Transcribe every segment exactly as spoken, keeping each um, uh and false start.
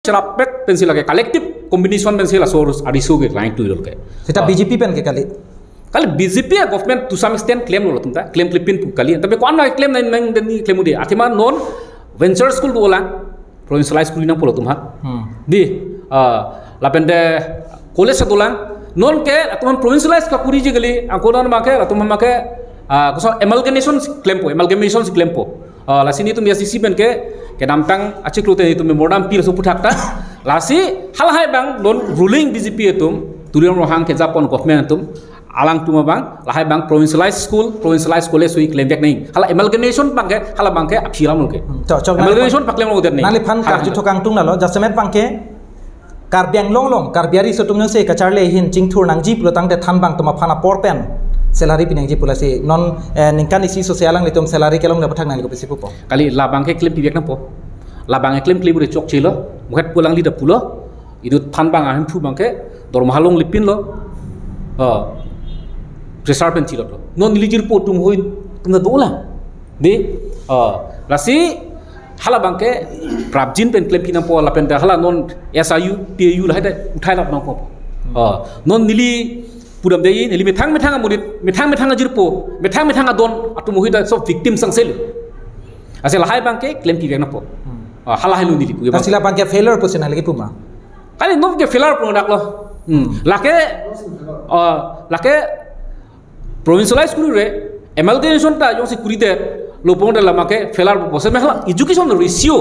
cherapet pensi lake collective combination pensi laso arus ariso ke lain tu ke. Seta Ah. B J P pen ke kali. Kali B J P a government to some extent claim lo latum ta, claim klipin pu kali. Tapi ko-an na claim nang nang den ni claim ude. Athema non venture school dolang, provincialize school nangpo latum ha. Hmm. Di, ah, lapen de college dolang. Non ke latum provincialize kakuriji kali, angko non make latum make, ah, koson amalgamation klempo, amalgamation klempo. Ah, lasi nelitum A I C C pen ke, kedamtang achiklo te nelitum memorandum pi laso aphuthak ta. Lasi halahai abang non ruling B J P atum, Tuliram Ronghang kejapon government atum, alangtum abang, lahai abang provincialized school, provincialized college sui klemvek nang. Hala amalgamation abang ke, hala abang ke aphi alam lo ke. Hmm, to, chok, amalgamation paklem lo der nang. Nangliphan Hala karju abang. Thokangtung lalo, jasemet abang ke, Karbi Anglong along, Karbi ariso atum jongsi kacharli ahin chingthur nangji pulo tangte thanbang atum aphan apor pen salary pinangji pu lasi non, eh, ningkan isi sose alanglitum salary kelong aphuthak nangli kopisi pupo. Kali labang ke claim pivek nangpo. Labang ke claim claim ure chokchelo. Muhet pu alangli ta pulo. Idu thanbang ahemphu abang ke dormaha longlipinlo. Oh. Pressure pen chilotlo. Non neli jirpo atum hoi atum ta dolang. Di, oh, lasi hala abang ke prapjin pen klempi nangpo lapen ta hala non S I U, T I U lahai ta uthai lap nangpo. Oh, non neli pudam dei, neli methang methang amonit, methang methang ajirpo, methang methang adon atum hoi ta so victim sangsel. Lasi lahai abang ke klempi vek nangpo. Hmm. Oh, halahai lo neli pu. Lasi la abang ke failure pusi nangli kipu ma? Kali non ke failure pu dak lo. Hmm. Lake, oh, lake provincialize kuri re, amalgamation ta jongsi kuri der, lo pon de lama ke failure pupo. Seme hala education ratio,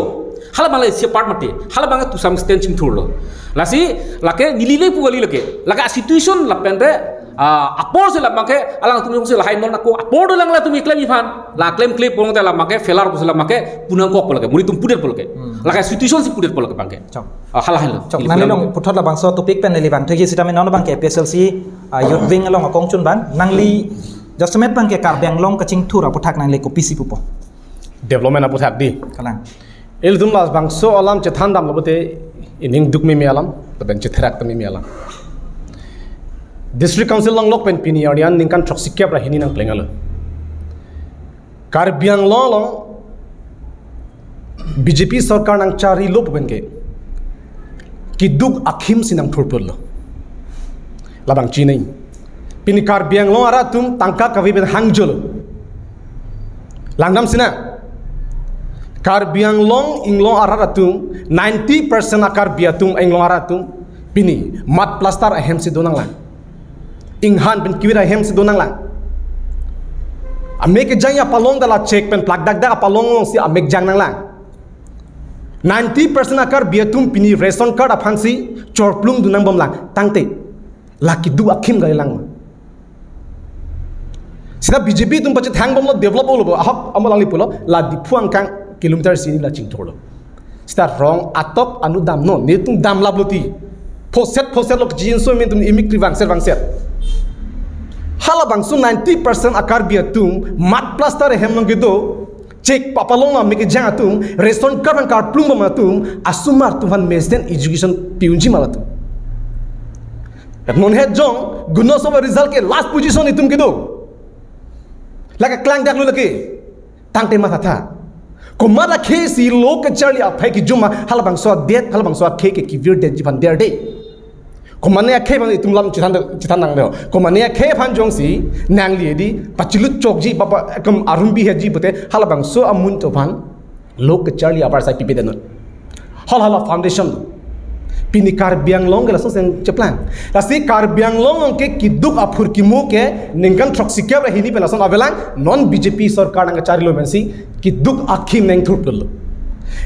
hala abang le isi part mati, hala abang to some extent chingthurlo. Lasi, lake neli le pu kali lake, lake situation lapen de, ah, apor si lama ke, alangtum jongsi lahai non ako apor dolang latum iklem iphan, la klem klem pon de lama ke, failure pusi lama ke, pu nangkokpo lake, monit atum pudet po lake. Hmm. Lake situation si pudet po lake abang ke. Chok. Ah, halahai lo. Chok, neli nangli pulang along puthot labangso topic pen neli vangthuji sitame non abang ke A P H L C, ah, Youth Wing along akongchun abang. Nangli jasemet abang ke Karbi Anglong kachingthur aphuthak nangli kopisi pupo. Development aphuthak di. Kalang. Ilitum labangso alam chethan damlo pute ining duk meme alam, lapen chetherak ta meme alam. District Council nanglok pen pini arni an ningkan throksi kep ra hini nangplenglo. Karbi Anglong along B J P sorkar nangcharlilo pu pen ke keduk akhim si nangthurputlo. Labang chinine. Pini Karbi Anglong arat atum tangka kave pen hangjolo. Langdam sinang. Karbi Anglong inglong arat atum, ninety percent a-Karbi atum inglong arat atum pini mud plaster ahem si do nanglang. Inghan pen kivir ahem si do nanglang. Amek kejang apalong ta la chek pen plak dakdak apalong si amek jang nanglang. Ninety percent a-Karbi atum pini ration card aphan si chorplung dun nangbomlang. Tangte la keduk akhim kalilang ma? Sita B J P atum pachethang bomlo develop olo bo. Ahok amo alangli pulo la Diphu angkang kilometer isi hini la chingthurlo. Sita rong atok anu damnon, netum damlaplo ti. Phoset phoset lo kejinso amen atum imik ri vangset vangset. Halabangso ninety percent a-Karbi atum mud plaster ahem along kedo, chek papalong amek kejang atum, ration card nangkarplung bom atum, asomar atum aphan mesen education pi-unji ma latum. Kat non het jong, gunos of result ke last position itum kedo. Lake klang daklo lake. Tangte mathatha. Komat akhei si lo kacharli aphai kejuma halabangso adet, halabangso akhei ke kivir detji aphan der de. Komane akhei aphan itum lam chethan, chethan nanglo. Komane akhei aphan jongsi nangli di pachilut chokji papa ekam arum bihetji pute halabangso amun atum aphan lo kacharli apar sai pipe denon. Hala hala foundation. Pini Karbi Anglong ke lason seng cheplang. Lasi Karbi Anglong ke keduk aphurkimo ke ningkan throksi kep ra hini pen lason avelang non B J P sorkar nangkacharlilo pensi keduk akhim nangthurputlo.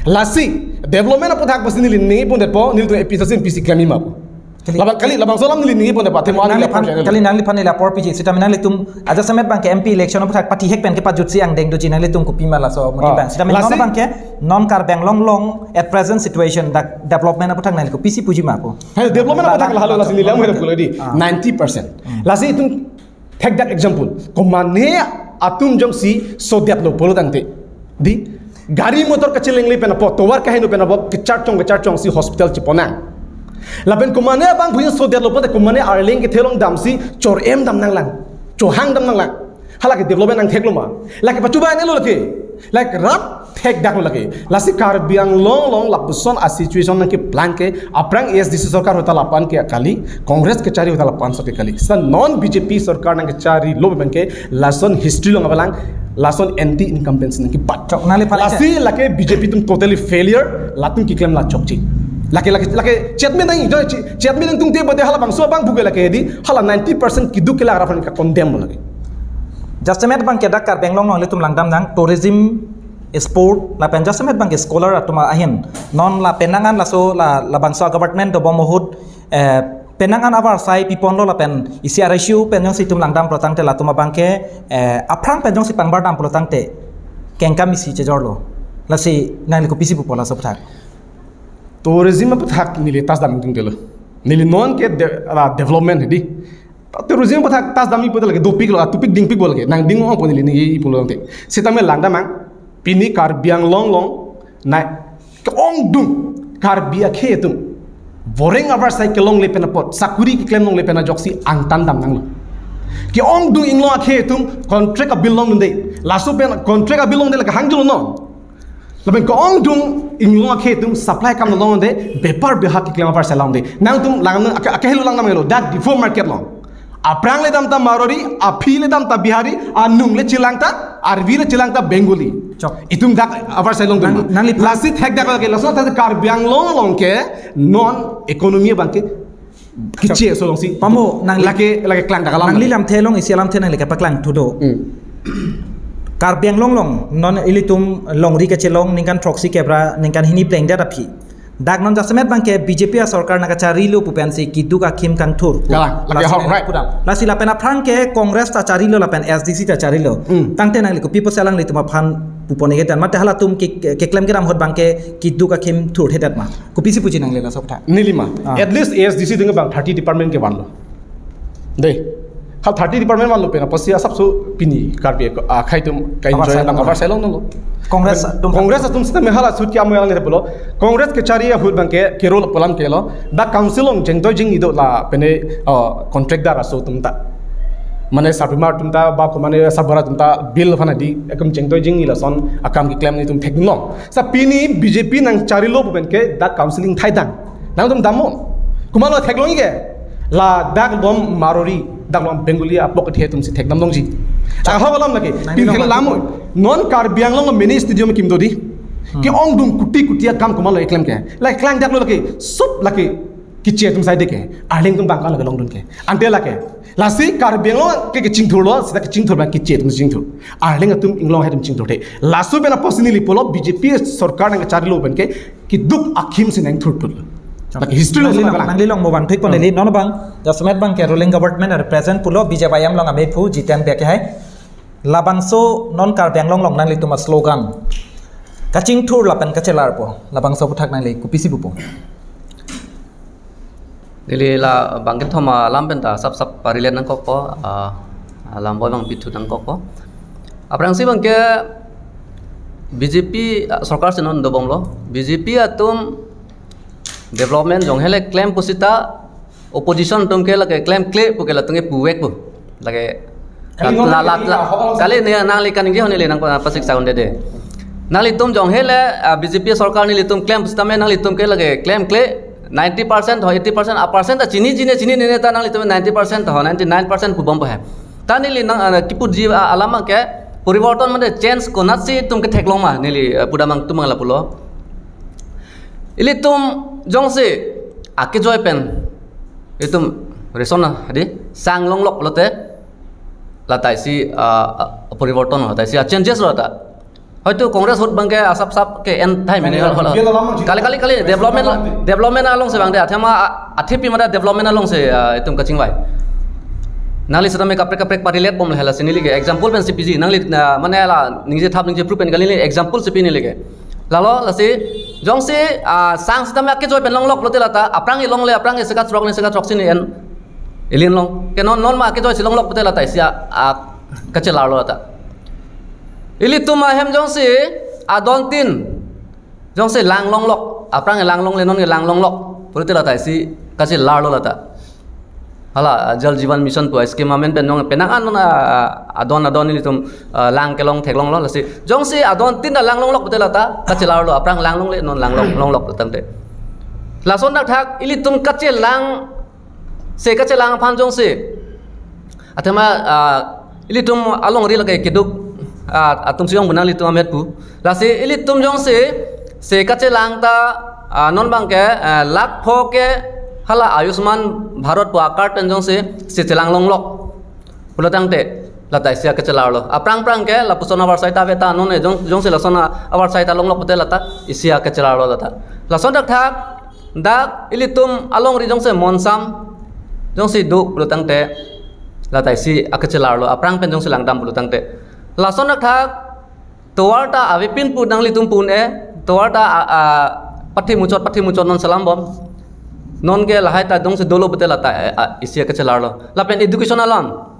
Lasi development aphuthak pusi neli ningje pon detpo, nelitum A P H L C pisi klem ma pu. Kali. Labang kali, labangso alam neli ningje pon detpo, athema nangli neli aphan, approach neli. Kali nangliphan neli apor piji, sitame nanglitum ajasemet abang ke M P election aphuthak party hek pen kepajutsi angdeng doji nanglitum kopi ma laso motif Ah. abang. Sitame non Lasi abang ke non Karbi Anglong along at present situation dak development aphuthak nangli kopisi puji ma pu? Hai, development aphuthak Bang, lahelo lasi neli lam bang, helo pulo di. Ah. Ninety percent. Hmm. Lasi itum thekdak example. Komane atum jongsi sodetlo pulo tangte. Di gari motor kachelengle pen apo, tovar kaheno pen apo, kecharchong kecharchong si hospital cheponnang. Lapen komane abang bhuin sodetlo pulote komane arleng kethe along damsi chor-em dam nanglang. Chohang dam nanglang. Halake development nangtheklo ma? Lake pachuba nelo lake. Lake rat Thekdak lo lake. Lasi Karbi Anglong along lapuson a situation nangkeplang ke, aphrang A S D C sorkar ahut ta lapu-an ke kali, Congress kachari ahut ta lapu-an so ke kali. Seta non B J P sorkar nangkecharilo abang ke, lason history along avelang, lason anti incumbency nangkebat. Chok, nangli pale lasi lake B J P atum totally failure, latum keklem la chokche. Lake, lake, lake, chetme nang, jo, che-, chetme nangtungte bade halabangso abang buke lake di, hala ninety percent keduk ke la arap an ka-condemn lake. Jasemet abang ke dak Karbi Anglong along ilitum langdamnang, tourism, sport, lapen jasemet abang ke scholar atum ahin. Non la penang an laso la, labangso government dobom ahut, eh, penang an avarsai piponlo lapen isi a-ratio pen jongsi itum langdam pulotangte latum abang ke, eh, aphrang pen jongsi pangbar dam pulotangte kengkam isi chejorlo. Lasi nangli kopisi pupo laso aputhak? Tourism aputhak neli tas dam tung telo. Neli non ke de-, ah, development di. Tourism aputhak tas dam-i puta lake dopiklo, ah, tupik dingpikpo lake. Nangding ongpo neli neli pulotangte. Sitame langdamnang, pini Karbi Anglong along, nai, ke-ongdung Karbi akhei atum boreng avarsai kelongle pen apot, sakuri keklem longle pen ajoksi angtan damnanglo. Ke-ongdung inglong akhei atum contract a-bill longdunde. Laso pen contract a-bill longde lake hangjulo non. Lapen ke-ongdung inglong akhei atum supply akam longde, bepar beha keklem avarsai longde. Nangtum lang, ake-, akehelo langdam helo, dak Diphu market along. Aphrang le dam ta Marwari, aphi le dam ta Bihari, anung le chelang ta, arvi le chelang ta Bengali. Chok. Itum dak avarsai longdun. Nang, nangli lasi thekdak lake, laso ta Karbi Anglong along ke non economy abang ke kiche so alongsi. Pamo, nangli lake, lake klangdak alam. Nangli lamthe along isi alamthe nangli kapaklang thudo. Hmm. Karbi Anglong along non ilitum longri kachelong ningkan throksi kebra, ningkan hini plengdet aphi. Dak non jasemet abang ke B J P asorkar nangkacharilo pu pensi keduk akhim kangthur. Kalang, lake lasi hok, nang right. Pudam. Lasi lapen aphrang ke Congress ta charilo lapen A S D C ta charilo. Hmm. Tangte nangli kopi pusi alanglitum aphan pupo neke dan mate halatum ke, ke, keklem kedam ahut abang ke keduk akhim thurthedet ma? Kopisi puji nangli laso aputhak? Neli ma. Ah. At least A S D C atum abang thirty department kevanlo. Dei. Hal thirty department vanlo pen apotsi asapso pini Karbi akhei atum ka-enjoy avarsai abang long. Avarsai longlo. Congress atum, Congress atum sitame hala sut ke amoyang ne pulo. Congress kachari ahut abang ke kerol pu alam kelo. Dak council along jengtoi jengni do la pene, oh, contractdar aso atum ta. Mane sarpimar atum ta, ba ko mane sarbura atum ta bill aphan adi, ekum jengtoi jengni lason akam keklem nelitum thekdunlong. Seta pini B J P nangcharilo pu pen ke dak council ingthaidang. Nangtum damnon. Komatlo theklong-i ke? Ladak lom Marwari, dak lom Bengali apok athe atumsi thekdam longji. Ahok alam lake. Nang pin nang thek nang lam. Non Karbi Anglong mini stadium kim do di. Hmm. Ke-ongdung kuti kuti akam komatlo eklem ke? Lake klangdaklo lake. Sup lake kiche atum saide ke. Arleng atum abang ke lake longdun ke. Ante lake. Lasi Karbi Anglong ke kachingthurlo, seta kachingthur abang kiche atum chingthur. Arleng atum inglong akhei atum chingthurthe. Laso pen apotsi neli pulo B J P sorkar nangkacharilo pen ke keduk akhim si nangthurthur. Lake history along nangli long, nangli long mo van thik pon neli non abang, jasemet abang ke ruling government represent pulo B J Y M along amephu Jiten Bey ke hai. Labangso non Karbi Anglong along nanglitum aslogan kachingthur lapen kachelarpo. Labangso aputhak nangli kopisi pupo? Neli la bang kethom alam pen ta sap sap pa-relate nangkokpo, ah, alam boi bang pithu nangkokpo. Aphrangsi abang ke B J P, ah, sorkar si non dobomlo. B J P atum development jong hele klem pusita opposition atum ke lake klemkle pu ke latum ke puvek pu. Lake kali non la la kali la la hobang kali ne nangli kaningje ho neli nangpasik saun dede. Nanglitum jong hele, ah, B J P sorkar nelitum klem pusitame nanglitum ke lake klemkle ninety percent ho, eighty percent, a percent ta chini chini chini nene ta nanglitum ninety percent ho, ninety-nine percent pubompo he. Ta neli nang, ah, kipuji, ah, alam ke poriborton mane change konatsi itum ketheklong ma neli, ah, pudamang tumang lapulo. Ilitum jongsi akejoi pen itum reson na hadi sang longlok lote lata isi, ah, ah, poriborton lata isi, ah, changes lo ta. Hoitu Congress ahut abang ke asap sap ke en thai mene hal hal. Kali kali kali development, development alongsi abang de athema, ah, athepi mada development alongsi, ah, itum kachingvai. Nangli sitame kaprek kaprek pa-relate bom lahela si neli ke example pensi piji nangli, ah, mane la ningje thap ningje proof pen kali neli example si pi neli ke. Lalo lasi jongsi, ah, sang sitame akejoi pen longlok lote lata aphrang ilongle aphrang isekat rok ni sekat rok sini en ilin long. Ke non non ma akejoi si longlok lote lata isi a, ah, kachelarlo lata. Ilitum ahem jongsi adontin jongsi lang longlok, aphrang lang longle non lang longlok pulote lata isi kachelarlo lata. Hala, ah, Jal Jeevan Mission pu scheme amen pen nong penang an non, ah, adon adon ilitum, ah, lang kelong theklonglo lasi. Jongsi adon tin ta lang longlok pute lata kachelarlo, aphrang lang longle, non lang long longlok tangte. Lason thakthak ilitum kachelang, se kachelang aphan jongsi athema, ah, ilitum alongri lake keduk, ah, atum siyong benang ilitum amet pu. Lasi ilitum jongsi se kachelang ta, ah, non bangke, ah, lakh pho ke hala Ayushman Bharat pu a-card pen jongsi se chelang longlok pulo tangte lata isi akachelarlo. Aphrang phrang ke lapuson avarsai ta ave ta non e jong, jongsi lason avarsai ta longlok pute lata isi akachelarlo lata. Lason thakthak dak ilitum alongri jongsi monsam jongsi do pulo tangte lata isi akachelarlo, aphrang pen jongsi langdam pulo tangte. Lason thakthak tovar ta avepin pu nanglitum pu un-e, tovar ta, a, a, pathe muchot, pathe muchot non selam bom. Non ke lahai ta jongsi dolo pute lata, e, a, isi akachelarlo. Lapen education alam.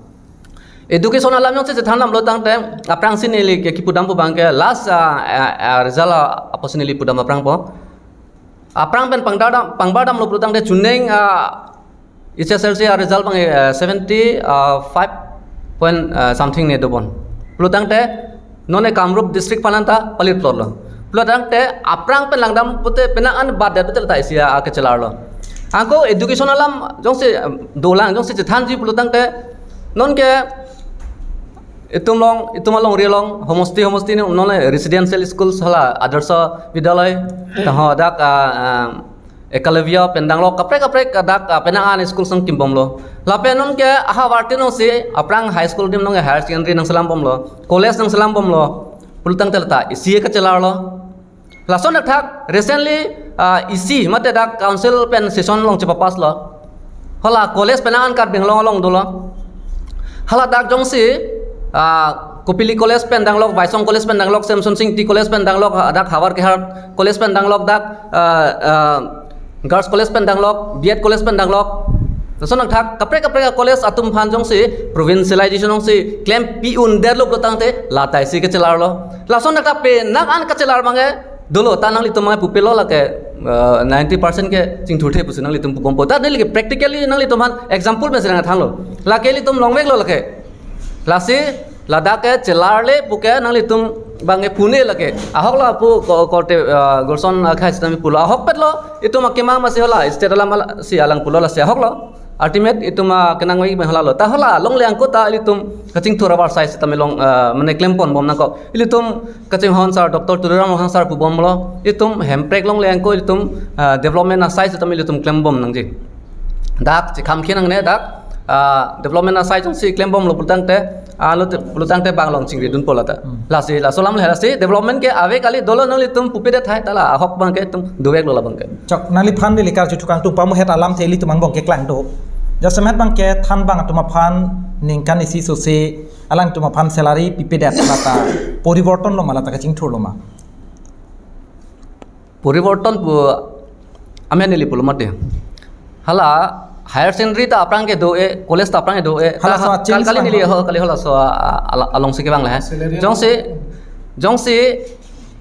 Education alam jongsi chethan damlo tangte, aphrangsi neli ke kipudam pu bangke last, a, a, a, result, a, apotsi neli pudam aphrangpo. Aphrang pen pangdam, pangbar damlo pulo tangte chuning, ah, H S L C a-result bang, eh, seventy, ah, five point, ah, something ne dobom. Pulo tangte non e Kamrup district aphan ta palit plotlo. Pulo tangte aphrang pen langdam pute penang an bat det pute lata isi akachelarlo. Anke education alam jongsi, em, dolang jongsi chethanji pulo tangte non ke itum long, itum alongri along, homosti, homosti ni non le residential schools hala Adarsha Vidyalaya, taho dak, ah, ah, Ekalavya pen danglok, kaprek kaprek dak, ah, penang an school sang kimbomlo. Lapen non ke ahavar tin nongsi, aphrang high school adim nong higher secondary nang selam bomlo, college nang selam bomlo. Pulo tangte lata isi akachelarlo. Lason thakthak recently, ah, isi mate dak council pen session along chepapasslo. Hala college penang an Karbi Anglong along dolo. Hala dak jongsi, ah, Kopili College pen danglok, Baisong College pen danglok, Semsonsing Ingti College pen danglok, ah, dak Havar Kehar College pen danglok, dak, ah, ah, Girls College pen danglok, B Ed College pen danglok. Lason thakthak kaprek kaprek college atum aphan jongsi provincialization jongsi klempi un-edetlo pulo tangte lata isi kachelarlo. Lason thakthak penang an kachelar bangke dolo ta nanglitum bangke pupelo lake, eh, ninety percent ke chingthurthe pusi nanglitum pubompo. Ta neli ke practically nanglitum aphan example pen serang thanlo. Lake ilitum longveklo lake. Lasi ladak ke chelarle puke nanglitum bangke pune lake. Ahok la pu ko-, korte, eh, Gorson akhai sitame pulo. Ahokpetlo itum akemang masi hala state alam ala si alang pulo lasi ahoklo. Ultimate itum akenangvai pen halalo. Ta hala longle angko ta ilitum kachingthur avarsai sitame long, eh, mane klempon bom nangkok. Ilitum kachinghon sar Doctor Tuliram Ronghang sar pubomlo. Itum hemprek longle angko itum, ah, development asai sitame ilitum klembom nangji. Dak chekham khe nangne dak, ah, development asai jongsi klembomlo pulo tangte, ah, lo te, pulo tangte bang long chingri dunpo lata. Hmm. Lasi, laso alam le lasi, development ke ave kali dolo nanglitum pupedet hai ta la, ahok bangke itum doveklo la bangke. Chok, nangliphan neli karju thukang tu pamu het alamthe ilitum angbong keklang do. Jasemet bangke thanbang atum aphan ningkan isi sose alangtum aphan salary pipedet lata poriborton lo ma lata kachingthur lo ma? Poriborton pu amen neli pulo mate. Hala higher secondary ta aphrang kedo-e, college ta aphrang kedo-e. Hala ta so ha-, change kal-, kali neli ho, kali halaso a-, a-, alongsi kevang le. Salary jongsi, jongsi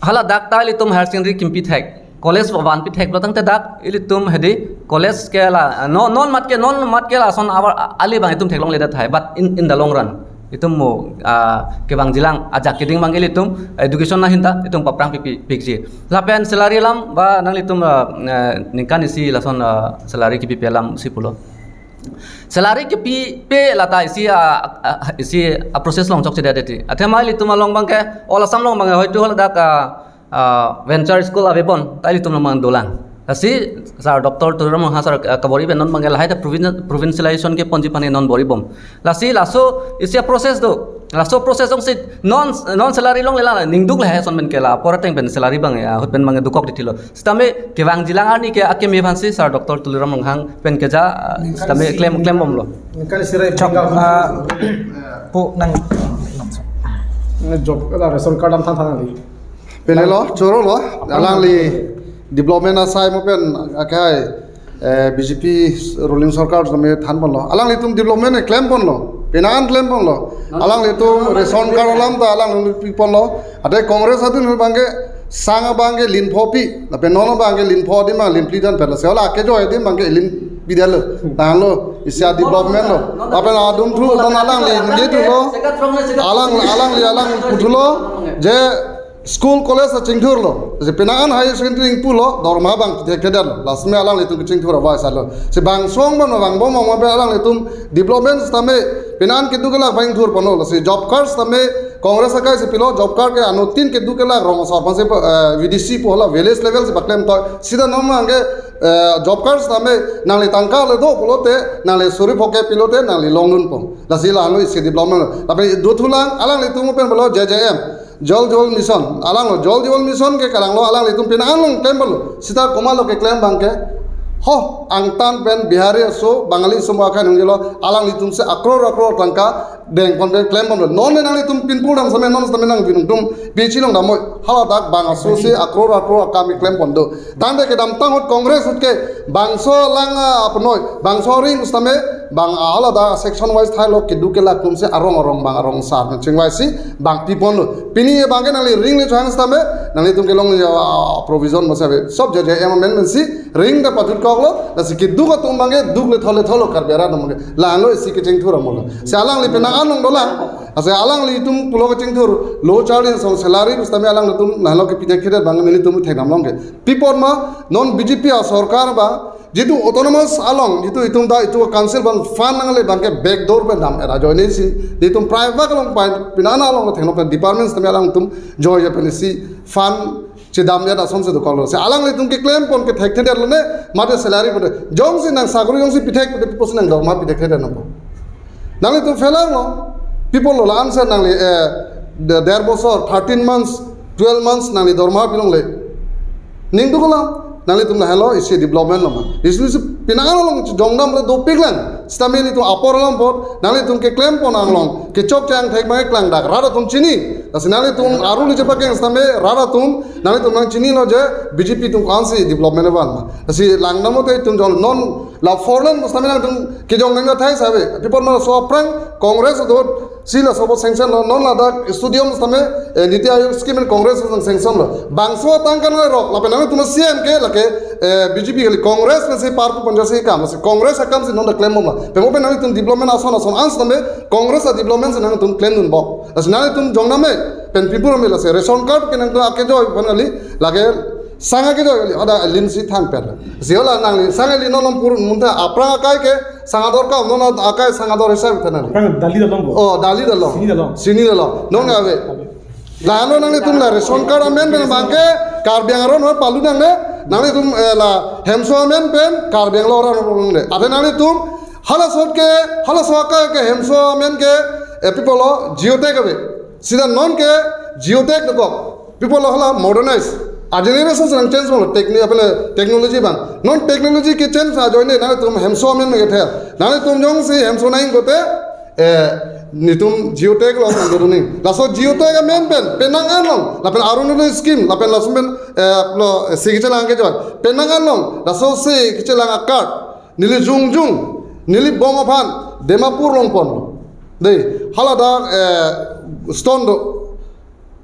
hala dak ta ilitum higher secondary kimpi thek, college vanpi thek pulo tangte dak ilitum hedi college ke la, no, non mat ke, non mat ke lason avar ali bang itum theklongledet hai, but in, in the long run itum mo, ah, kevangjilang ajak keding bang ilitum education ahin ta itum paphrang pipi pikji. Lapen salary alam ba nanglitum, ah, eh, ningkan isi lason, ah, salary kipipe alamsi pulo. Salary kipipe lata isi, ah, ah, isi a-process along chokchedet ti. Athema ilitum along bangke, all Assam along bangke hoitu hala dak, ah, ah, venture school avepon, ta ilitum along bang dolang. Lasi sar Doctor Tuliram Ronghang sar, ah, kabor-i pen non bangke lahai ta provin-, provincialization keponji aphan non bor-ibom. Lasi laso isi a-process do. Laso process jongsi non, non salary longle la ningduk lahai ason pen ke la apor ateng pen salary bang ahut pen bang dokok titilo. Sitame kevangjilang arni ke akeme aphansi sar Doctor Tuliram Ronghang pen keja, ah, sitame klem, klembomlo. Ningkan isi rai. Chok, tinggal ah, pu nang, nang. Job la ration card am than than li. Pele lo, choro lo, alangli development asai mo pen akai, eh, B J P ruling sorkar tame thanponlo. Alanglitum development e klemponlo. Penang an klemponlo. Alanglitum ration card alam ta alanglitum piponlo. Ate Congress atum bangke sang bangke lin pho pi. Lapen non bangke lin pho adim bang lin phli dan pen la. Seola ke jo adim bangke lin pidetlo. Tanglo. Isi a-development lo. Lapen adum thu, non alangli ningje thulo. Alang, alangli alang pu thulo. Je school college achingthurlo. Je penang an higher secondary ingpulo. Dorma abang thekthe detlo. Lasi me alanglitum kachingthur avai salo. Si bang song bang bang bom bom ape alanglitum development sitame penang an keduk kelak abang ingthur ponlo. Lasi job card sitame Congress akai si pilo, job card ke anuttin keduk kelak rong asor aphan si, eh, V D C pu hala village level si paklem toi. Sita non abang ke, eh, job card sitame nangli tangka le do pulote, nangli suri phongo ke pilote, nangli longdunpo. Lasi la-anlo isi development. Lapen do thulang, alanglitum pen pulo J J M, Jal Jeevan Mission. Alanglo Jal Jeevan Mission ke kalanglo alanglitum penang an along klem pulo. Sita komatlo keklem abang ke. Ho, angtan pen Bihari aso, Bangali aso mo akan hung jelo, alanglitum si akror akror tangka dengpon pen klem ponlo. Non le nanglitum pinpur dam sitame non sitame nang binung tum pichi long damnoi. Haladak bang aso si akror akror akam klem pon do. Tangte kedamtang ahut Congress ahut ke bangso alang, ah, penoi, bangso aring sitame bang, ah, haladak section wise thailo keduk kelak atum si arong arong bang arong asar chingvai si bang piponlo. Pini abang ke nangli ring le chohang sitame nanglitum kelong, ah, provision masa ave. Sob J J M amendment si ring ta pathut koklo, lasi keduk atum abang ke duk le thole tholo Karbi arat abang ke. La-anlo isi kachingthur amolo. Si alangli penang an along dolang. Lasi alanglitum pulo kachingthur, low charge ason salary pu sitame alanglitum nahlo kepi thekthe det abang nelitum thekdam long ke. Pi apot ma non B J P asorkar ba, jitu autonomous along, jitu itum ta itum council abang fund nangle abang ke backdoor pen dam era joine si, jitu private along pai penang an along thengno pen department sitame alangtum joine pen isi fund chedam ya da ason si dokoklo. Si alanglitum keklem pon ke thekthe detlo ne, mate salary pon de. Jongsi nang sakori jongsi pi thek pon de, pi apot si nang dorma pi thekthe det nangpo. Nanglitum failure lo. Pi apotlo la-an si nangli, eh, de-, der bosor, thirteen months, twelve months nangli dorma pi longle. Ning dokoklo, nanglitum lahelo isi development lo ma. Isi isi penang an along jongdam le dopik lang. Sitame nelitum apor alam apot, nanglitum keklem pon along kechok chang thek abang keklang dak rat atum chini. Lasi nanglitum aru le chepakeng sitame rat atum, nanglitum nangchinilo je B J P atum ko-an si development van ma. Lasi langdam mate itum jong non la four lane pu sitame nangtum kejong nang thai save. Pi apot ma laso aphrang Congress ahut si laso apot sanction lo, non ladak stadium sitame, eh, Niti Aayog scheme Congress ahut sanction lo. Bangso atangka nang rok, lapen nangtum C M ke lake, eh, B J P kali, Congress pen si parpu panja si kam, si Congress akam si non dak klem bomlo. Pen mo pen nangtum development ason ason an sitame Congress a-development si nangtum klemdunbom. Lasi nangtum jongdam me, pen pinpur me lasi ration card ke nangtum akejoi aphan kali, lake sang akejoi kali, hadak alim si than pen. Si hala nangli sang ili non pur munta aphrang akai ke sang ador kam, non akai sang ador hisap than nangli. Aphrang dali dalong ko? Oh, dali dalong. Sini dalong. Sini dalong. Non ave. Lalo nanglitum la ration card amen pen abang ke Karbi Anglong aron palu nangne, nanglitum, eh, la hemso amen pen Karbi Anglong aron palu nangne. Athe nanglitum hala asot ke, hala aso akai ke hemso amen ke, eh, pi apotlo geotag ave. Sita non ke geotag dokok. Pi apotlo hala modernize. A-generation si nang change ponlo techni-, apele technology abang. Non technology kechange ajoine nanglitum hemso amen me kether. Nanglitum jongsi hemso nang ingkote, eh, nelitum geotag lo nang doduning. Laso geotag amen pen, penang an along, lapen Orunodoi scheme, lapen laso pen, eh, lo, eh, si kechelang kejoi. Penang an along, laso si kechelang a-card, neli jongjong, neli bom aphan, Dimapur along ponlo. Dei, haladak, eh, stone do,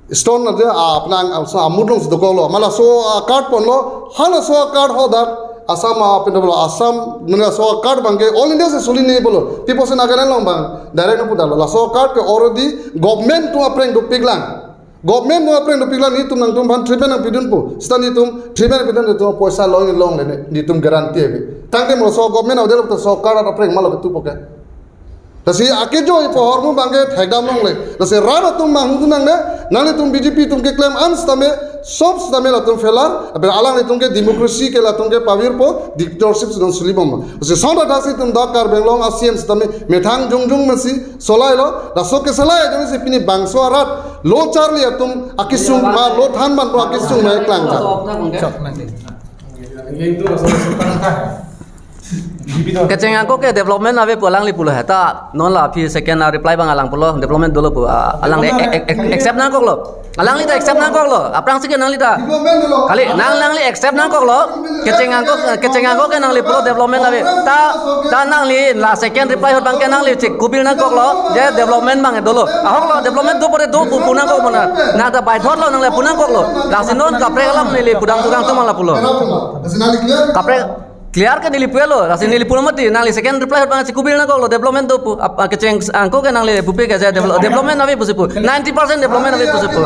stone na dia, ah, penang, ah, sa amut along si dokoklo. Ma laso, ah, card ponlo, halaso a-card hadak, Assam, ah, pen pulo, Assam, mane laso a-card abang ke All India si soli ne pulo. Pi apot si Nagaland along abang direct nangpu detlo. Laso a-card ke already government atum aphrang dopik lang. Government atum aphrang dopik lang, nelitum nangtum aphan treatment nangpidunpo. Sita nelitum treatment pidun, nelitum poisa long long le ne, nelitum guarantee ave. Tangte mo laso government avedetlo, laso a-card aphrang malo ketupo ke. Lasi akejoi pu ahormu abang ke thekdam longle. Lasi rat atum manghudun nangne, nanglitum B J P atum keklem an sitame, sob sitame latum failure, aber alanglitum ke democracy ke latum ke pavirpo, dictatorship si nang soli bomlo. Lasi sonta thasi itum dak Karbi Anglong a-C M sitame methang jongjong masi solailo, laso kesolai jongsi pini bangso arat lo charli atum akesung ma lo than manpo akesung ma keklang ta. Kecheng angkok ke development ave pu alangli pulo he ta non la aphi second a-reply abang alang pulo development dolo pu, ah, alangli ac-, ac-, ac-, accept nangkoklo. Alangli ta accept nangkoklo. Aphrangsi ke nangli ta. Kali, nang, nangli accept nangkoklo. Kecheng angkok, kecheng angkok ke nangli pulo development ave. Ta, ta nangli la second reply ahut abang ke nangli chek kubil nangkoklo. Je development abang dolo. Ahoklo development do pore do pu, pu nangkok mona. Nang ta baithotlo nangli pu nangkoklo. Lasi non kaprek alam neli pudam tukang tum la pulo. Kaprek. Clear ke neli pulo, lasi neli pulo mati, nangli second reply ahut abang chikubir nangkoklo, development do pu, ap, ap, kecheng angko ke nangli pupe ke je develop, development ave pusi pu, ninety percent development ave pusi pu.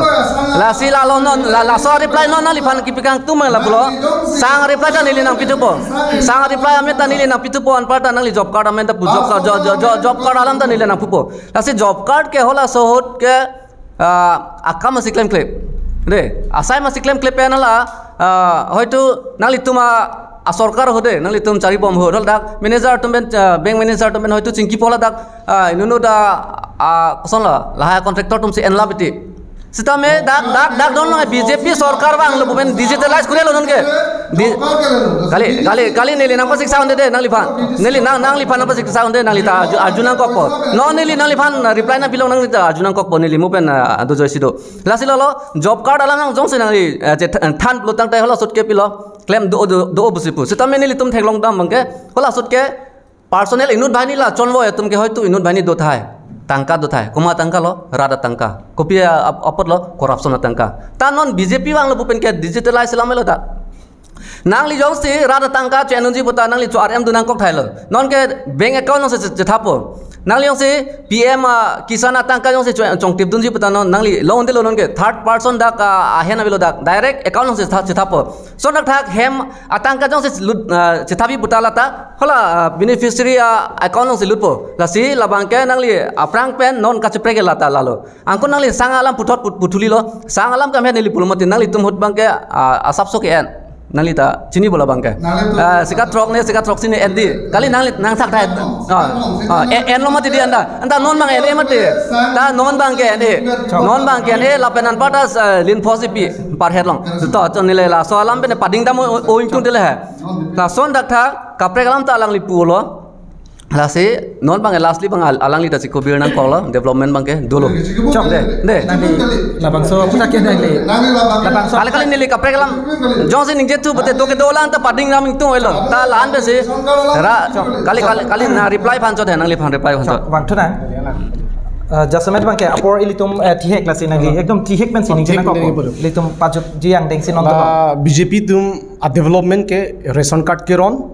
Lasi lalo non, la, laso reply non nangliphan kipi kangtum la pulo. Sang reply ta neli nangpithupo. Sang reply amen ta neli nangpithupo, anparta nangli job card amen ta pu, job card, jo, jo, jo, job card alam ta neli nangpupo. Lasi job card ke halaso ahut ke, ah, akam si klemkle. De, asai masi klemkle pen hala, ah, hoitu nanglitum a, asorkar ahut de, nanglitum charibom ahut, dak manager atum pen, ah, bank manager atum pen hoitu chingkipo ladak, ah, inut inut a, ah, koson la, lahai contractor atum si enla biti. Sitame dak, dak, dak don lo B J P sorkar vanglo pu pen digitalize kurelo non ke. Di-, kali, kali, kali neli nangpasiksa un-e de, nangliphan. Neli nang, nangliphan nangpasiksa un-e de, nangli ta arju, arju nangkokpo. Non neli nangliphan, ah, reply nangpilo, nangli ta arju nangkokpo, neli mo pen, ah, adu joisi do. Lasi lalo, job card alam nang jongsi nangli, eh, chethan pulo tangte halaso ahut ke pilo. Klem do, do, do pusi pu. Sitame nelitum theklongdam abang ke, halaso ahut ke, personal inut banghini la chonvoi atum ke hoitu inut banghini do tahai. Tangka do tahai. Komat atangka lo, rat atangka. Kopi a-, ap-, apot lo, corruption atangka. Ta non B J P vanglo pu pen ke digitalize lamelo ta. Nangli jongsi rat atangka cho-en unji pu ta nangli cho-R M dun nangkok tahai lo. Non ke bank account nangsi che-, chethapo. Nangli jongsi P M, ah, Kisan atangka jongsi cho-, chongtip dunji pu ta non nangli lo un-edetlo non ke. Third person dak, ah, ahen avelo dak. Direct account nangsi tha-, chethapo. Lason thakthak hem atangka jongsi lut, ah, chethapji pu ta lata, hala, ah, beneficiary, ah, account nangsi lutpo. Lasi labang ke nangli aphrang pen non kacheprek ke lata lalo. Angko nangli sang alam puthot put-, puthulilo. Sang alam kam he neli pulo mati, nanglitum ahut abang ke, ah, asapso ke-en. Nangli ta chinipo labang ke. Nangli tu- Ah, sika throk ne, sika throksi ne en di. Kali nangli nangthak thai. Ah, ah, en, enlo mati di anta. Anta non abang en-e mati. Ta non abang ke en-e. Non abang ke en-e lapen anparta, ah, lin phosi pi. Parhet long. To, to neli laso alam pen padingdam o, o, o ingtung tele he. Lason thakthak, kaprek alam ta alangli pulo. Lasi, non abang lastly abang al-, alangli ta chikubir nangkoklo, development abang ke dolo. Chok. De, de. Nangli labangso aphuthak ke nangli. Labangso. Kali kali neli kaprek alam. Jongsi ningje thu pute do kedo lang ta padingdam ingtung oi lo. Ta la-an pensi. Ra, kali kali kali na reply aphan chot he, nangliphan reply aphan chot. Chok, vangthu nang. Eh, jasemet abang ke apor ilitum, eh, thihek lasi nangli. Ekdom thihek pensi ningje nangkok. Thihek nangkok. Ilitum pajutji angdengsi non dolo. Ba B J P atum a-development ke ration card keron,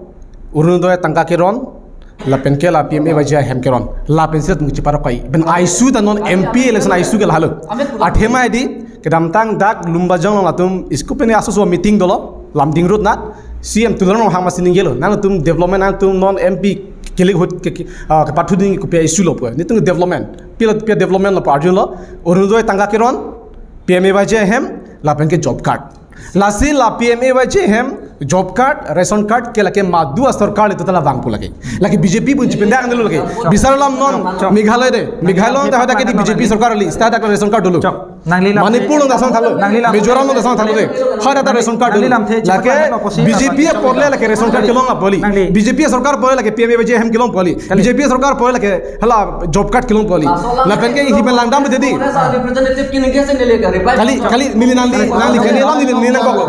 Orunodoi atangka keron, lapen ke la P M A Y G hem keron. Lapen si atum cheparok kai. Pen issue ta non M P election issue ke lahelo. Athema di, kedamtang dak Lumbajong along atum school pen aso so meeting dolo, Lumding Road na, C M Tuliram Ronghang masi ningjelo. Nangtum development nangtum non M P kelik ahut ke, ke, ah, kepathu ding kopi issue lo pu. Nelitum development. Pila, pila development lo pu arjulo. Orunodoi atangka keron, P M A Y G hem, lapen ke job card. Lasi la P M A Y G hem, job card, ration card, ke lake madu asorkar le total abang pu lake. Lake B J P pun chipindak dulu lake. Bisar alam non, Meghalaya de. Meghalaya ta hadak ke di B J P sorkar li, sita dak ration card dulu. Chok. Nangli lam- Manipur along ta asong thalo. Nangli lam- Mizoram along ta asong thalo de. Hadak ta ration card dulu. Nangli lamthe, lake chepaklangno pusi B J P apor le lake ration card kelong apot kali. Nangli. B J P sorkar apor le lake P M A Y G hem kelong apot kali. Kali. B J P sorkar apor le lake hala job card kelong apot kali. Lapen ke himen langdam didi. Representative ke ningje si neli ka reply. Kali, kali neli nangli, nangli kali alam neli, neli nangkok.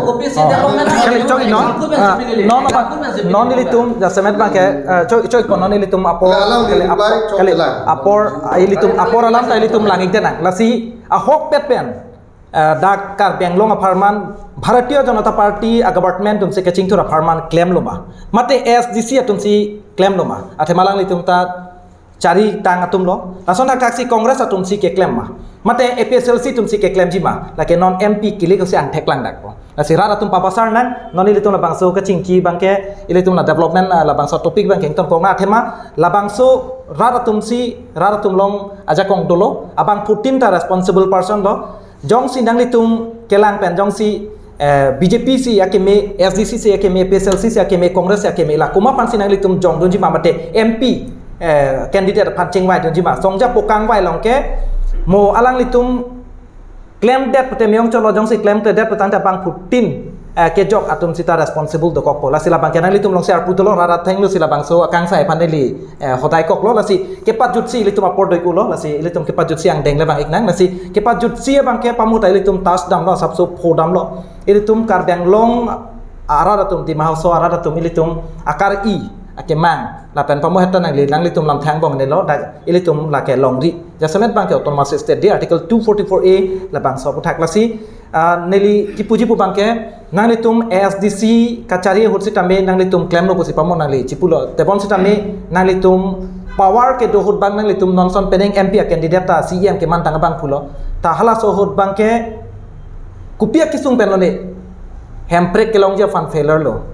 Kali chok non. Ah, non apa? Non ilitum jasemet abang ke, eh, chok, chok non ilitum apor, kali apor, kali apor, ah, ilitum apor alam ta ilitum lang-ik de nang. Lasi ahokpet pen, eh, dak Karbi Anglong apharman Bharatiya Janata Party a-government atum si kachingthur apharman klemlo ma? Mate A S D C atum si klemlo ma? Athema alanglitum ta charitang atum lo. Lason thakthak si Congress atum si keklem ma? Mate A P H L C atum si keklemji ma? Lake non M P kelik si angthek lang dak po. Lasi rat atum pabasar nang, non ilitum labangso kachingki abang ke, ilitum la development, ah, labangso topic abang ke ingtonkok nang athema, labangso rat atum si, rat atum along ajakong dolo, abangphutin ta responsible person lo, jongsi nanglitum kelang pen, jongsi, eh, B J P si akeme, A S D C si akeme, A P H L C si akeme, Congress si akeme, la komat aphan si nanglitum jongdunji ma mate M P, eh, candidate aphan chingvaidunji ma? Songja pokang vai along ke, mo alanglitum klemdet pute meyong cholo jongsi klemkledet pute tangte abangphutin, eh, kejok atum sita responsible dokokpo. Lasi labang ke nanglitum along si arpu dolo, rat athengno si labangso akangsai aphan neli, eh, hodai koklo, lasi kepajutsi ilitum apor do-iklo, lasi ilitum kepajutsi angdeng le vang-ik nang, lasi kepajutsi abang ke pamuta ilitum tas damlo, asapso pho damlo. Ilitum Karbi Anglong arat atum, Dima Hasao arat atum, ilitum akar-i akemang. Lapen pamu heta nangli, nanglitum lamthe angbong nelo, dak ilitum lake longri. Jasemet abang ke autonomous state di Article two forty-four A labangso aphuthak, lasi Ah, neli kipuji pu abangke, nanglitum A S D C kachari ahut sitame nanglitum klemlo pusi pamo nangli chipulo. Tebon sitame nanglitum power kedo ahut abang nanglitum non ason penang M P a candidate ta C E M kemantang abang pulo. Ta halaso ahut abangke kopi akesung pen lone, Hemprek kelongji aphan failure lo.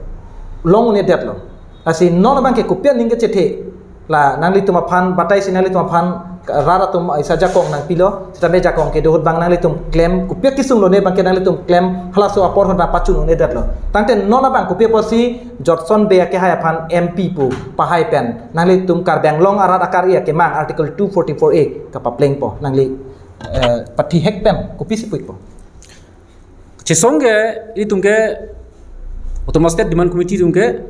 Long un-edetlo. Lasi non abangke kopi aning kechethe. La nanglitum aphan, batai si nanglitum aphan, rat atum aisa jakong nangpilo, sitame jakong kedo ahut abang nanglitum klem, kopi akesung lone abangke nanglitum klem, halaso apor ahut abang pachun un-edetlo. Tangte non abang kopi apotsi Jotson Bey akehai aphan M P pu pahai pen nanglitum Karbi Anglong arat akar-i akemang Article two forty-four A kapaplengpo, nangli, eh, pathihek pen kopisi pupo? Kachesong ke, ilitum ke Autonomous State Demand Committee atum ke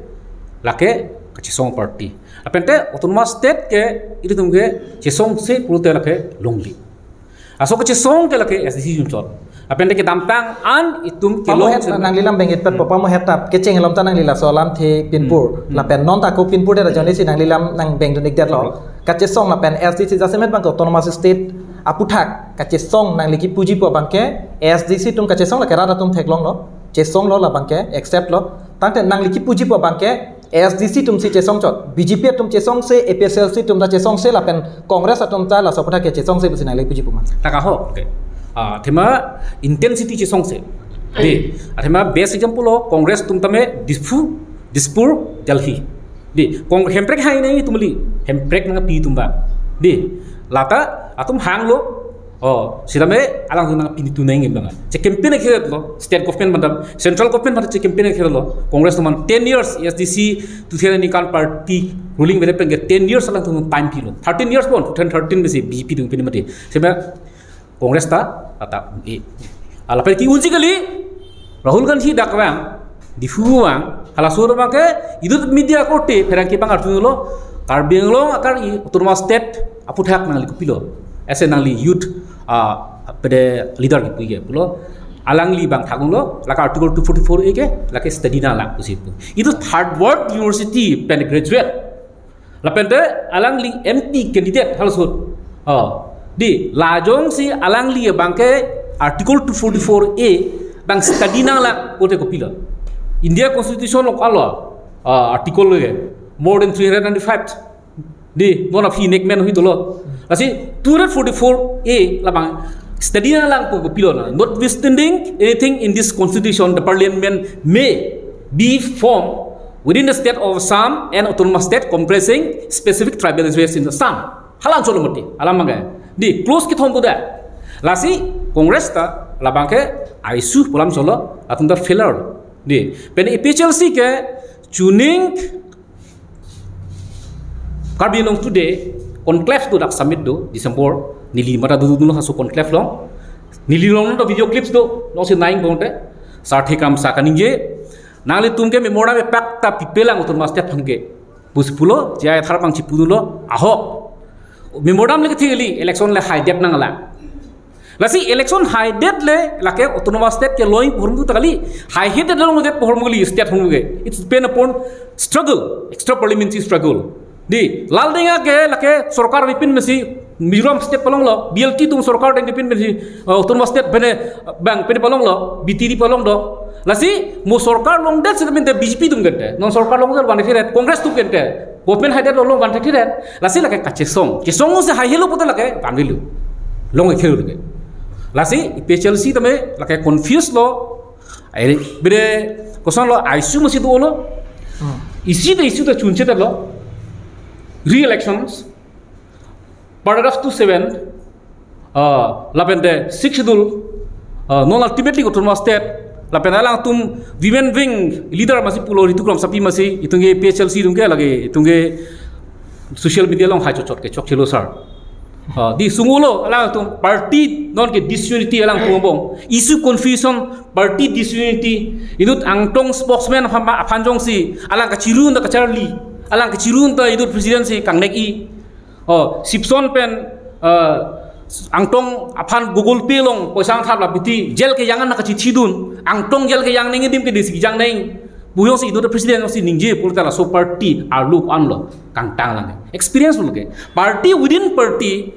lake kachesong party. Lapen te Autonomous State ke ilitum ke chesongse pulote lake longle. Laso kachesong ke lake S D C chunchot. Lapen te kedamtang an itum kelong pamo het sen- nangli lam beng-itpet po, pamo het ta kecheng alom ta nangli laso alamthe pinpur. Hmm. Hmm. Lapen non ta ko pinpur det ajoine si nangli lam nangbengdun-ikdetlo. Hmm. Kachesong lapen S D C jasemet abangke Autonomous State aputhak kachesong, nangli kipuji pu abangke S D C atum kachesong lake rat atum theklonglo, chesonglo, labangke accept lo. Tangte nangli kipuji pu abangke S D C atum si chesongchot, B J P atum chesongse, A P H L C atum ta chesongse lapen Congress atum ta laso aputhak ke chesongse pusi nangli puji pu ma? Ta ka ho, okay. Ah, athema intensity chesongse. Dei, athema best example lo, Congress atum tame Diphu, Dispur, Delhi. Dei, Cong-, Hemprek hai nangtum kali, Hemprek nangpi atum abang. Dei, lata atum hanglo, oh, sitame alangtum nangpi nangtum nangji abang. Che campaign akhir lo, state government aphan, central government aphan che campaign akhir lo, Congress atum aphan ten years S D C, two thousand ningkan party ruling vele pen ke ten years alangtum time pilo. Thirteen years bon, two thousand thirteen pensi B J P atum pini mati. Sitame Congress ta, ta, ta, e. Ala pen ke-unji kali, Rahul Gandhi dak vang, Diphu vang, halaso abangke, idut media korte, pherangke abang arjulo, Karbi Anglong akar-i Autonomous State aputhak nangli kopilo. Ase nangli youth, ah, pede leader kipu ke pulo. Alangli abang thakunglo, lake Article two forty-four A ke, lake study nanglang pusi pu. Itum Harvard University pen graduate. Lapen te alangli M P candidate halaso ahut. Oh, dei, la jongsi alangli abangke Article two forty-four A abang study nanglang pulote kopilo? India Constitution along alo, ah, article lo ke, more than three hundred ninety-five. Dei, non aphi enactment hoi dolo. Lasi two hundred forty-four A labang study nanglang pu kopilo na? Notwithstanding anything in this constitution, the parliament may be formed within the state of Assam and Autonomous State comprising specific tribal areas in Assam. Hala anchot lo mati, alam abangke. Dei, clause kethom pu da. Lasi Congress ta labangke aisu pu alam cholo, latum ta failure. Dei, pen A P H L C ke chuning Karbi Anglong Today conclave do dak summit do, December, neli mata dodunlo halaso conclave along. Neli along do video clips do, alongsi nang-ingkong te. Sarthe Kramsa kaningje, nanglitum ke memorandum epak ta pipelang Autonomous State aphan ke pusi pulo, J I Kathar abang chipudunlo, ahok. Memorandum le kethi kali, election le haidet nanglang. Lasi election haidet le, lake Autonomous State kelong ahormu ta kali, haihedet longdet ahormu kali, state ahormu ke. It's depend upon struggle, extra parliamentary struggle. Dei, Laldenga ke lake sorkar avepin pensi, Mizoram state palonglo, B L T atum sorkar dengpin pensi, uh, Autonomous State pene, uh, bang pene palonglo, B T D palong do. Lasi mo sorkar longdet sitame te B J P atum kente, non sorkar longdet vanthekthedet, Congress atum kente, government haidetlo long vanthekthedet. Lasi lake kachesong, chesongse haihelo pulote lake vanvelo, long ekhelo lake. Lasi A P H L C tame lake confuse lo. Ai, bide kosonlo, aisu masi dolo. Hmm. Isi ta, isi ta chunchedetlo. Re-elections, paragraph two seven, uh, lapen te Sixth Schedule, uh, non ultimately Autonomous State, lapen alangtum women wing leader masi pulo Ritu Kramsapi masi, itum ke A P H L C atum ke lake, itum ke social media along hai chotchot ke chokchelo sir. Uh, dei, sungulo, alangtum party non ke disunity alangtum angbong. Issue confusion, party disunity, inut Angtong spokesman aphan, aphan jongsi, alang kachirun ta kacharli, alang kachirun ta inut president si kangnek-i. Oh, Sipson pen, eh, Angtong aphan Google Pay along poisa angthap la biti, jail kejang an nangkachithidun, Angtong jail kejang nangji adim ke dei si kejang nang. Pu jongsi inut president jongsi ningje pulote laso party arlo ko-anlo, kangtang lang. Experience lo ke. Party within party,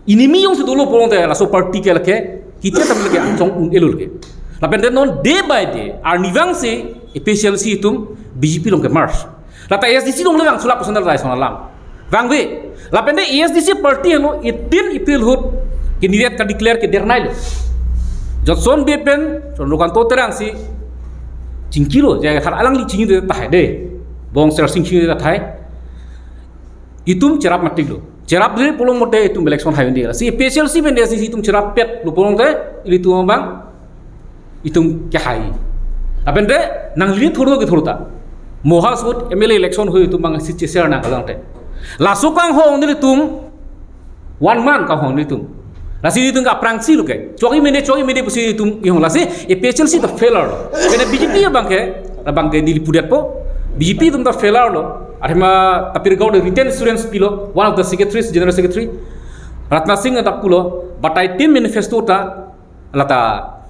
enemy jongsi dolo pulote laso party ke lake Hitia tamil ke angsong un-elo ke. Lapen de non day by day arnivang si A P H L C atum B J P along ke merge. Lata A S D C along le vang sulap personal rai son alam. Vangve. Lapen de A S D C party henlo eighteen April ahut ke niret ka declare ke dernai lo. Jotson Bey pen Chandrakanta Terang si chingkilo, ja thar alangli chingki tahai de. Bong Sersing chingki tahai. Itum cherap matik lo. Cherapdunde pulo mate itum election hai undi. Si A P H L C pen A S D C itum cherap pet lo pulote ilitum abang itum kehai. Lapen de nangli thurdo kethur ta. Mo ha ahut M L A election hui itum abang si cheser nang kalang te. Laso kanghong nelitum one month kanghong nelitum. Lasi itum ke aphrangsi lo ke. Chogi mene, chogi mene pusi itum ihong, lasi A P H L C ta failure lo. Kene B J P abang ke, abang ke neli pudetpo. B J P atum ta failure lo. Athema Tapir Gao de written assurance pilo. One of the secretaries, general secretary, Ratna Singh ta pulo. But I think manifesto ta lata,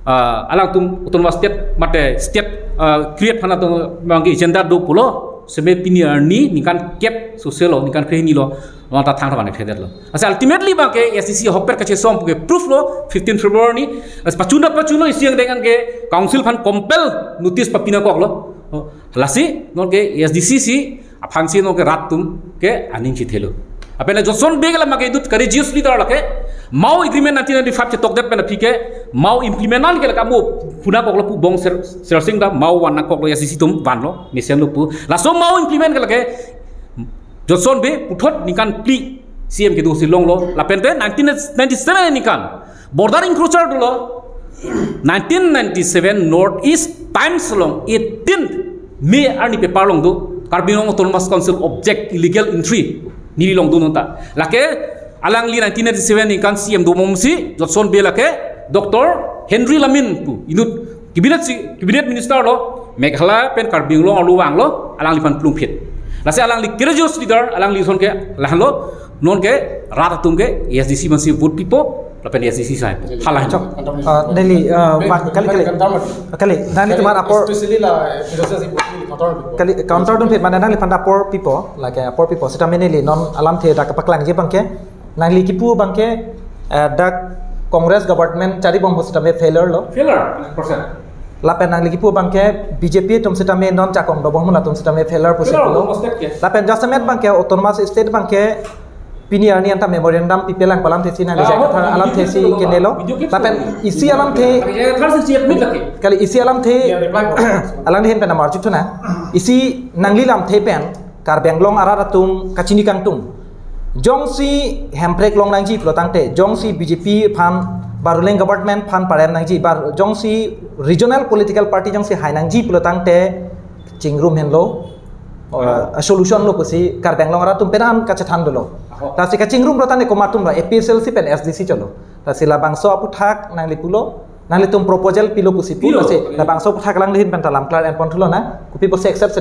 ah, alangtum autonomous state mate state, ah, create aphan atum abang ke agenda do pulo. Seme pini arni ningkan kep soselo, ningkan krehini lo, lata thang thaman kredetlo. Asa ultimately abang ke A S D C ahokpet kachesom pu ke proof lo, fifteen February ni. As pachun ta pachunlo, isi angdeng ke council aphan compel notice papi nangkoklo. Oh, lasi non ke A S D C si aphansi non ke rat atum ke aning chithelo. Lapen Jotson Bey ke lama ke idut courageous leader lake. Mao Agreement nineteen ninety-five chetokdet pen aphi ke Mao implement nang ke lake mo pu nangkoklo pu Bong Ser, Sersing ta Mao van nangkoklo, A S D C atum vanlo, mesenlo pu. Laso Mao implement ke lake Jotson Bey puthot ningkan phli C M kedo si longlo. Lapen te nineteen ninety-seven ningkan border encroacher dolo. Nineteen ninety-seven North East Times along eighteen May arni paper along do, Karbi Anglong Autonomous Council object illegal entry neli along do non ta. Lake alangli nineteen ninety-seven ningkan C M do momsi Jotson Bey lake Doctor Henry Lamin pu inut cabinet si, cabinet minister lo, Meghalaya pen Karbi Anglong arlo vanglo, alangliphan plungphit. Lasi alangli courageous leader, alangli ason ke lahenlo, non ke rat atum ke A S D C mansi vote pipo, lapen A S D C sai. Hala chok. Ah, neli, ah, wa-, kali, kali. Kali, nangli tumar apor. Especially la, especially counter. Kali, counter dun phit mane nangliphan apor pipo, lake apor pipo. Seta mene neli non alamthe dak paklangji abang ke. Nangli kipu abang ke, eh, dak Congress government charibom ahut sitame failure lo. Failure, hundred percent. Lapen nangli kipu abang ke B J P atum sitame non chakong dobom ahut atum sitame failure pusi pulo. Failure, almost that case. Lapen jasemet abang ke autonomous state abang ke pini arni anta memorandum pipelang pu alamthe si nangli, ah, jai kathar alamthe si kenelo. Video clip. Lapen isi alamthe. Kali, eh, thar si admit lagi. Kali isi alamthe. Ya, reply ko. Alangli ahin pen amar chutuna. Isi nangli lamthe pen Karbi Anglong arat atum kachini kangtung. Jongsi Hemprek long nangji pulo tangte, jongsi B J P aphan ba ruling government aphan parem nangji, ba jongsi regional political party jongsi hai nangji pulo tangte, chingrum henlo, uh, solution lo pusi Karbi Anglong arat atum penan kachethan dolo. Aho. Lasi kachingrum rotane komat atum lo, A P H L C pen A S D C cholo. Lasi labangso aphuthak nangli pulo, nanglitum proposal pilo pusi pu, pilo. Lasi labangso aphuthak alangli ahin pen ta lam clear enpon thulo na, kopi pusi accept